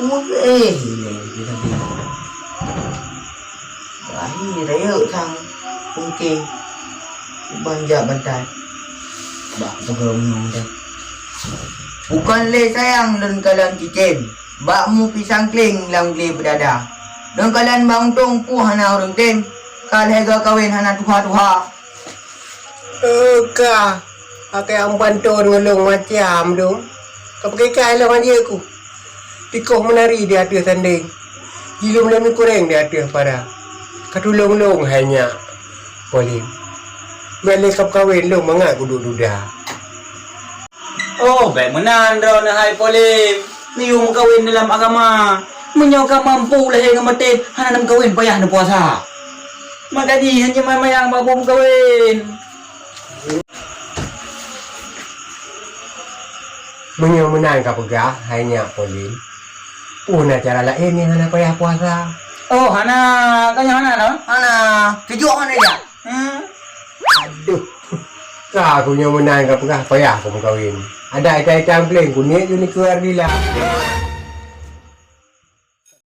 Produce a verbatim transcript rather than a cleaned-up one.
Ueh, ilée di sampéng. Ahi rayeuk sang pungking. Ubang jak bantai. Bak peugah meunyoe deh. Bukon lé sayang lôn kalon cicém. Bak mu pisang kléng lam glé peudada. Lôn kalon bak untông peue hana ureuëng tem. Ka lhée goe kawen hana tuha-tuha. Eka, akai ampan ton ngon lôn macam dong. Ka pakai kai lôn aja ku. Tikoh meunari di ateueh tandeng. Jilom lé mi kureng di ateueh para. Ka tulông lôn hai nyak. Polém. Nyan lé kap kawen lôn mangat kuduek duda. Oh, bék meunan droeneuh hai Polém. Miyueb meukawen dalam agama. Meunyoe ka mampu lahé ngon baten, hana neumeukawen payah neupuasa. Maka jih hana mayang mampu meukawen. Meunyoe meunan ka peugah, hai nyak Polém, peue na cara laén nyang hana payah puasa? Oh, hana. Ka nyoe hana, no? Hana. Seujok hana jak. Hmm. Aduh. Ka aku nyoe meunan ka peugah payah aku meukawen. Ada ita-ita pleng kunek tu ni keluar bila.